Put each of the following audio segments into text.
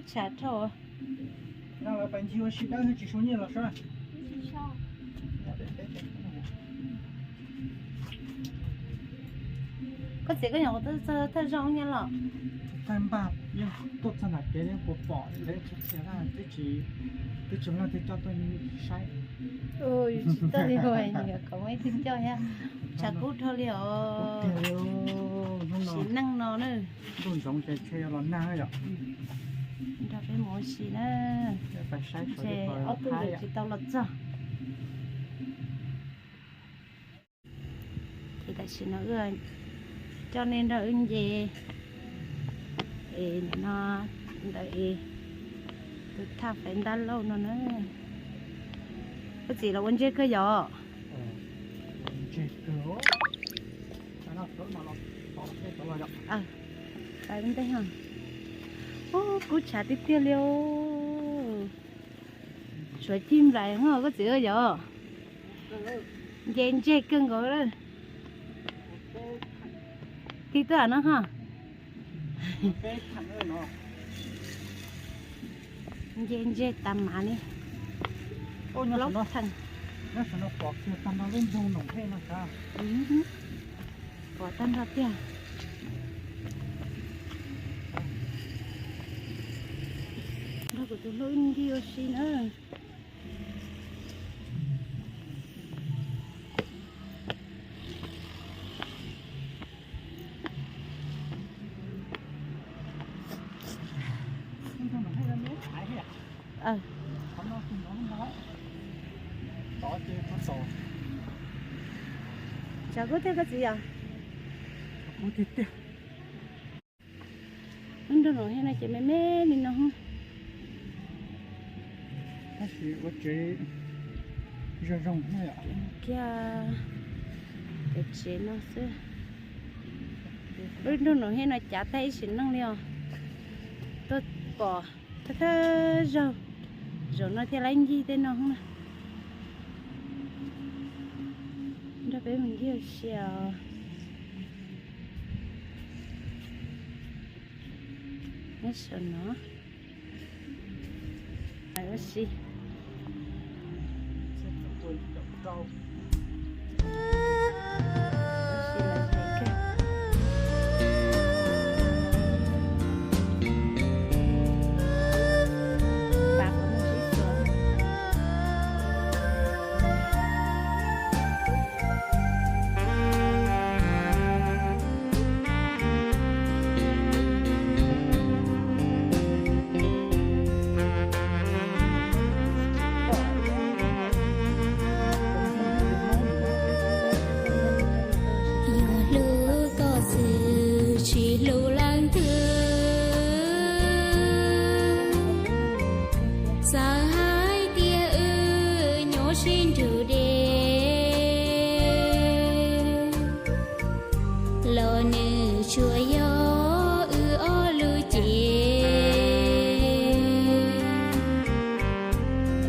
Tshav dhau. Lawv pais ncig ua si dawb tsis sau nyiaj los sab. Koj txiv koj nyuam qhuav tuaj txog thawj zaug nyob los? Thawj npaj yeej tuaj txog nram kev yeej puas pom lawv txhua txhia na, twb tsis, twb tsis muaj leej twg coj tuaj saib. Tsis tuaj li, kom muaj ib tug coj thiab. Tshav kub dhau li os. Sim neej no na. Ntuj ntsoov ces tshe yuav los nag yom. Nrog peb mus ua si na. Ces ob tug tsis tau los txog. Ces tam sim no wb coj nej nrog wb nce es no ntawm es tus thaj faiv ntab lauj no na. Koj txiv los ua ntseg kawg yom? Ua kub tshav tiag tiag li os. Suav cig nplaim no koj txiv yom? Nce ntseg kawg nkaus. Tig tuaj no ho. Nce ntseg tas mav li. Plaub theem. Pom tag nrho tiag. Nrog kuv tus hlub nkig ua si na. Tshav kub tiag koj txiv yom? Lub nroog Noom Hej no ces me me li no. Tab sis ua tsev zoo zoo kiag, cov tsev no xwb. Lub nroog Noom Hej no cav tag ib sim neej li os. Tuaj pom thawj thawj zaug, zaum no thiaj li ncig tej no na. Nrog peb mus ncig ua si os. Nyob saum no. Ua si. Yuav hlub koj xwb tsis hlub leej twg. Txawm hais tias wb nyob sib nrug deb los nws tsuas yog wb ob lub cev.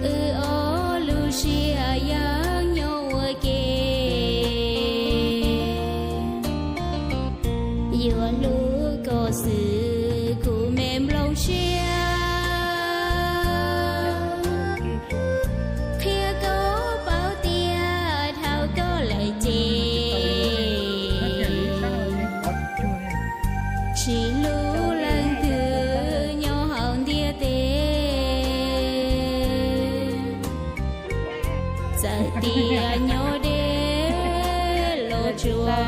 Wb ob lub siab yeej nyob ua ke. Yuav hlub koj xwb kuv me nplooj siab. Qhia koj paub tias dhau koj lawm ces tsis hlub leej twg nyob hauv ntiaj teb. Txawm tias nyob deb los tsuas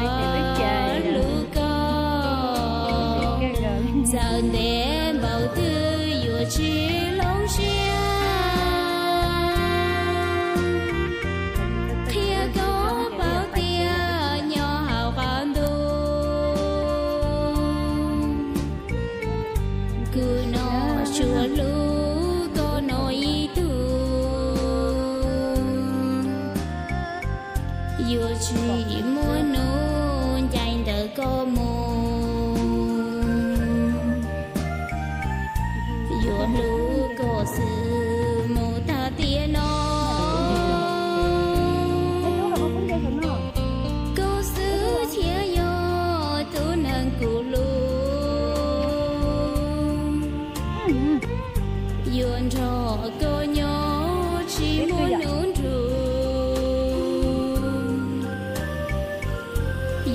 hlub koj. Txawm ntev npaum twg yuav tsis hloov siab. Qhia koj paub tias nyob hauv qab ntuj kuv no tsuas hlub koj no ib tug. Yuav tsis muaj hnub ncaim ntawm koj mus. Yuav hlub koj xwb mus tag tiam no. Koj xwb thiaj yog tus neeg kuv hlub. Yuav nrog koj nyob tsis muaj hnub nrug,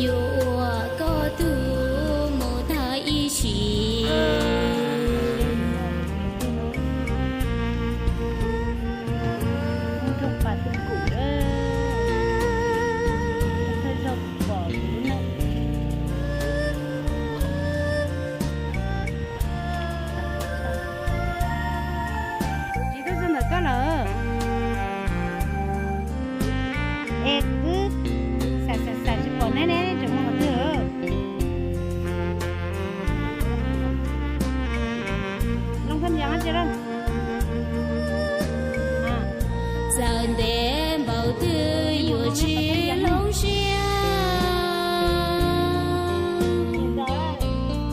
yuav ua koj tug mus tag ib sim. Tsis tuaj txog ntawm koj lawm. Es wb xav xav xav tsis pom neb, neb tseem mus qhov twg? Loo phaj yas tsi lawm. Txawm ntev npaum twg yuav tsis hloov siab,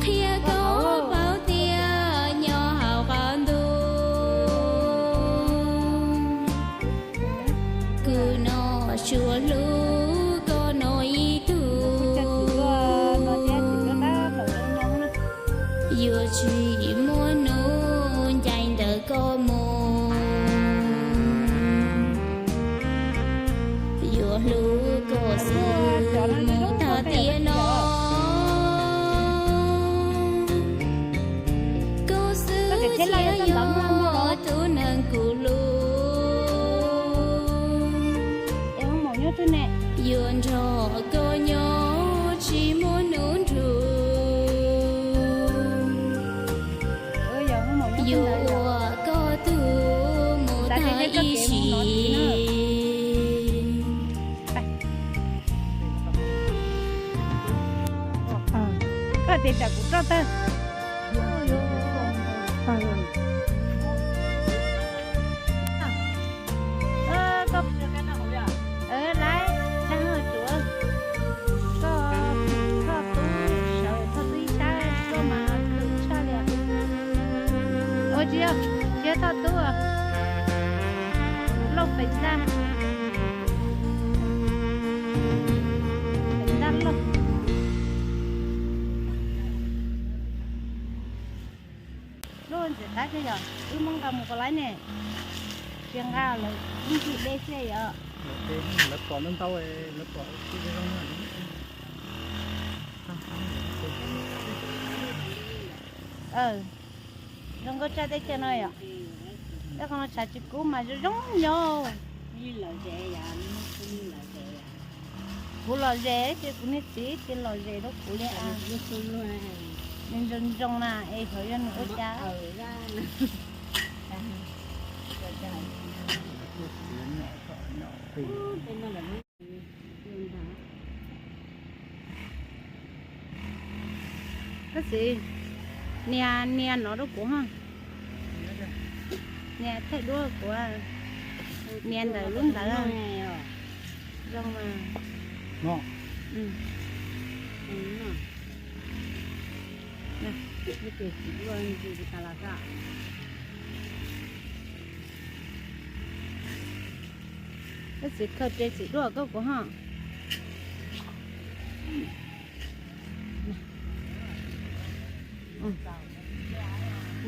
qhia koj paub tias nyob hauv qab ntuj, kuv no tsuas hlub koj no ib tug. Yuav tsis muaj hnub ncaim ntawm koj mus, yuav hlub koj xwb mus tag tiam no. Koj xwb thiaj yog tus neeg kuv hlub, yuav nrog koj nyob tsis muaj hnub nrug, yuav ua koj tug mus tag ib sim. Koj tias tsam kuv roj tawg. Koj, laib, tag tsuav koj Thoj Tub, sawv Thoj Tub ib sab tuaj mas khwv tshaj li. Ua tsis yog, tsis yog Thoj Tub, Lauj Feem Ntaj, Feem Ntaj Lauj. Lub ntxim qab thiab yog wb muab nqa mus puas laib ne? Tsis nqa lawv yeej tsis de xwb yom. Lawv pom ntau ntau, lawv pom tsis zoo. Zoo nkauj tshaj teb chaws no yom. Tej qhov no tshav tsis kub mas zoo zoo yom. Kuv lom zem ces kuv niag txiv ces lom zem rau kuv li. Nws ntsoog ntsoog na es xyov yog nws ua cas. Koj txiv, nias nias no rau kuv ha. Nias thaij duab kuv, nias ntawm lub ntawd. Zoo mas. Koj txiv khaws tes txiv duaj koj kuv ho.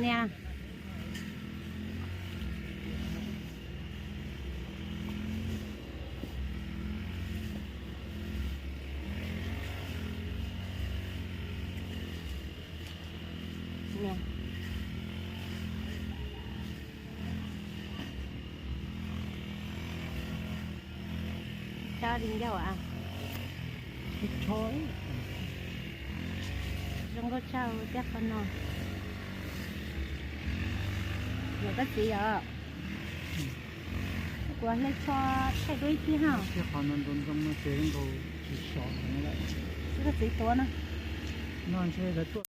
Nias. Tso li ncauj a. Zoo nkauj tshaj thiab qhov no. Yog koj txiv yom. Kuv hle tsho thaij duab ib tib ha. Thiab qhov no ntoo ntoo no ces nkaus tsis sov heev lawm. Koj txiv tuav no. No ntshe lawv tuaj.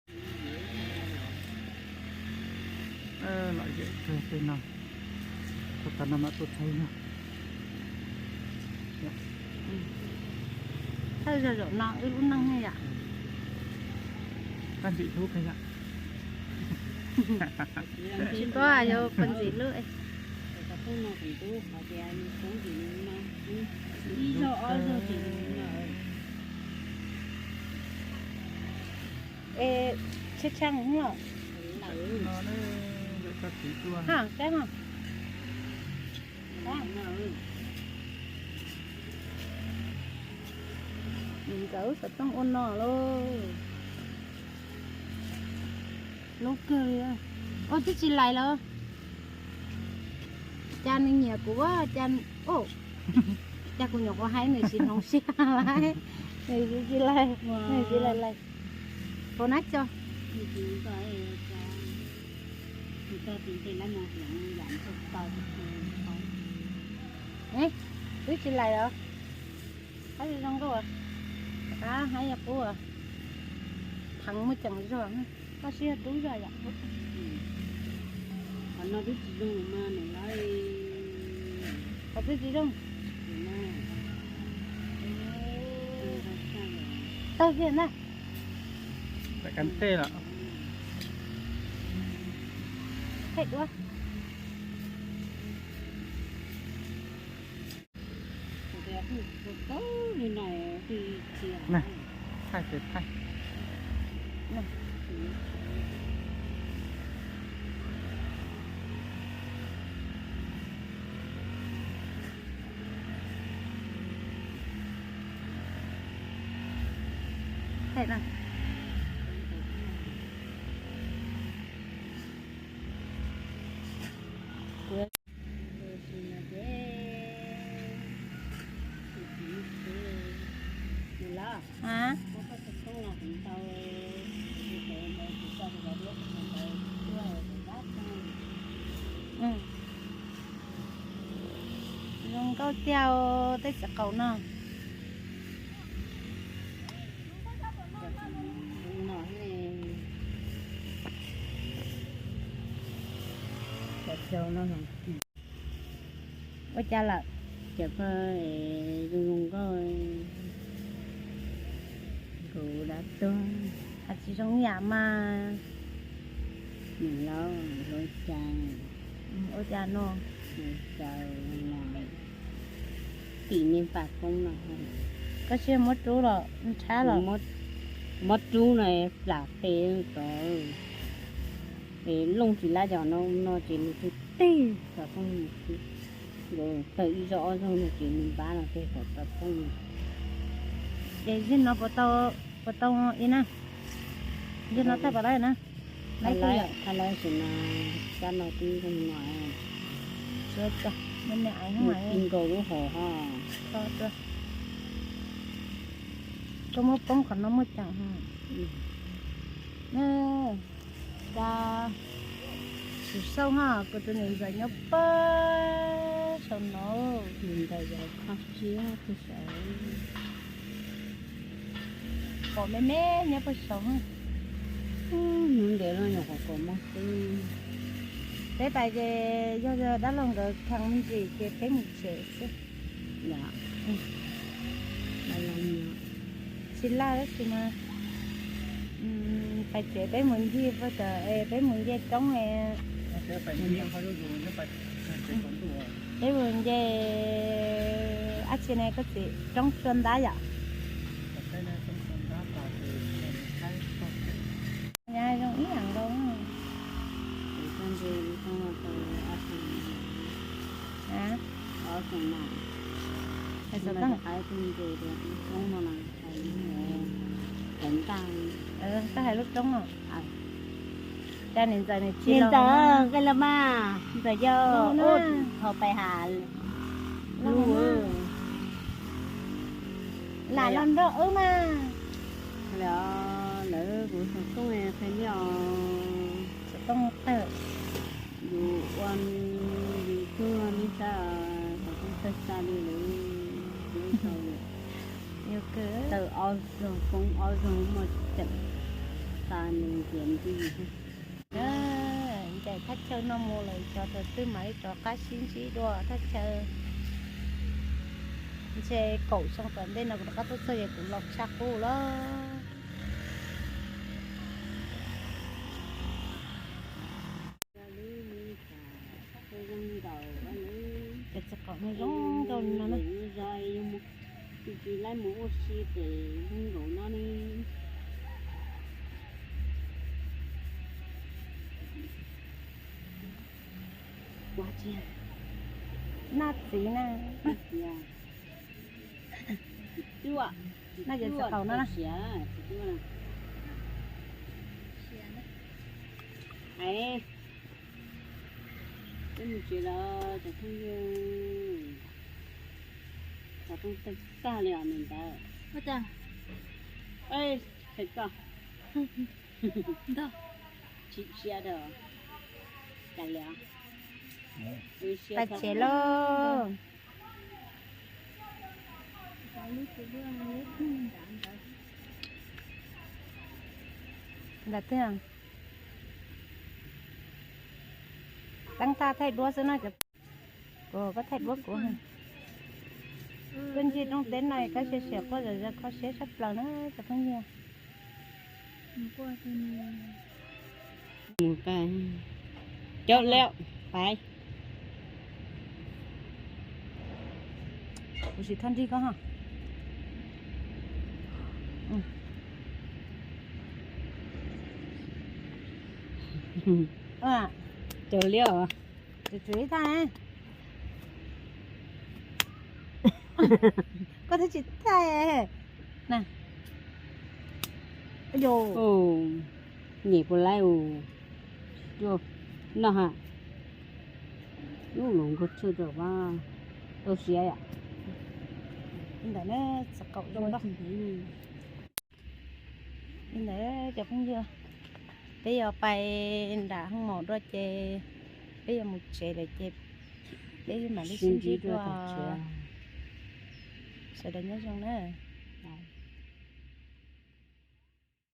Lom zem kawg tej no. Thaum tas no mam tuaj txhawb no. Thawj zaug zaum no wb lub neej ne yom. Koj ntxim hlub kawg yom. Tsis paub yog puas ntxim hlub. Es tshee tshee los. Ha, saib ha. Nws ntxawm xov tooj ua no lauj. Lub kawg li. Ua twb tsis lais los. Cas nws nyiam kuv, cas, cas kuv nyuam qhuav hais nws tsis hloov siab lais. Nws tsis lais, nws tsis lais lais. Pov nab tso. Twb tsis lais los. Qab zoo zoo nkauj, qab hais yog qub, pheev muaj ceem zog. Koj siab dub zog yom. Qhov no twb tsis zoo mas nws lawv. Qhov twb tsis zoo. Tawg kiag na. Tej duab. Thaij ces thaij. Thaij na. Zoo nkauj tiag tej txiv qaub no. Ua cas lawm? Ces koj zoo zoo nkauj, kuv dab tuag. Hais tsis zoo yam mas. Nws laub ua cas, ua cas no, caws tim nej pam koob no. Koj siab muab rub los nrhab los? Muab rub no plam tes tod, es looj tsis lab cov no no ces nws twb teg tov poob. Nkawd tawg ib zaug ob zaug no ces nws npab no teg tov poob. Ces zim no puas tau ib na? Zim no tawg puas tau na? Thaij lawv, thaij lawv xwb mas, kab no twb zoo no. Tsis ua cas, me me aiv, nws ti nkaus lub hauv ho. Koj muab poob qhov no muaj ceem. Cas tsis xauj ha, kuv tus niam ntxawm nyob pab saum no. Niam ntxawm yog kho siab pug saud. Pom me me nyob pug saud. Hnub ntev no nyuam qhuav kaus mog xwb. Peb pais ces yog dab laug nkawd kheev me ntsis ces peb mus tsev xwb. Tsis laj tab sis mas pais tsev peb mus ncig pab tawm es peb mus nce roob. Peb mus nce dab tsi ne koj txiv, roob tsua ntab yom? Zoo ib yam nkaus. Koj hais lub roob no. Cas niam ntxawm nws tsis, niam ntxawm nqis los mas, ntxawm yog ub thaum pais has lub, lam los nrog wb mas. Lawv kuv xov tooj qhia nyob, xov tooj tawg, yus ua yus tuag neb sab, xov tooj tawg tag li lawm. Tawg ob zaug, foob ob zaug muaj ceem tas nws ntiav nti. Ncaim thaj chaw no mus lawm, cov thaum twg mam li rov qab sib ntsib dua thaj chaw. Ntshe kaum xyoo tom ntej no kuv rov qab tuaj txog ces kuv laus tshaj qub lawm. Cov txiv qaub no zoo nkauj no na. Tsis laib mus ua si pem zoo nkaus no ne. Noj txiv na. Noj txiv txhov qaum no na. Peb mus tsev los cov phooj ywg, xov tooj tawg tag li os niam ntawd. Ua cas? Ej, koj tsis siab rau cas li os. Pais tsev lauj. Ntawm twg? Teeb thaj thaij duab xwb no. Kuv koj thaij duab kuv. Tuaj ncig rooj teb no koj sim sim quaj zom zaws kho siab tshaj plaws na cov phooj ywg. Cov leo pais. Kuv sim thoj nrig koj ho. Cov liab os. Tsum tsum ib thaj. Koj twb tsis thaij na. Nyem puas laib us. Noj ha. Lub los nkag tshwj rau vaj. Tau siab yom. Ntawm ne, txog kaum rau loj. Li ntawd cov phooj ywg, peb yuav pais nram hoo maum dua ces peb yuav mus tsev lawm ces peb mam li sib ntsib dua. Sawv daws nyob zoo na.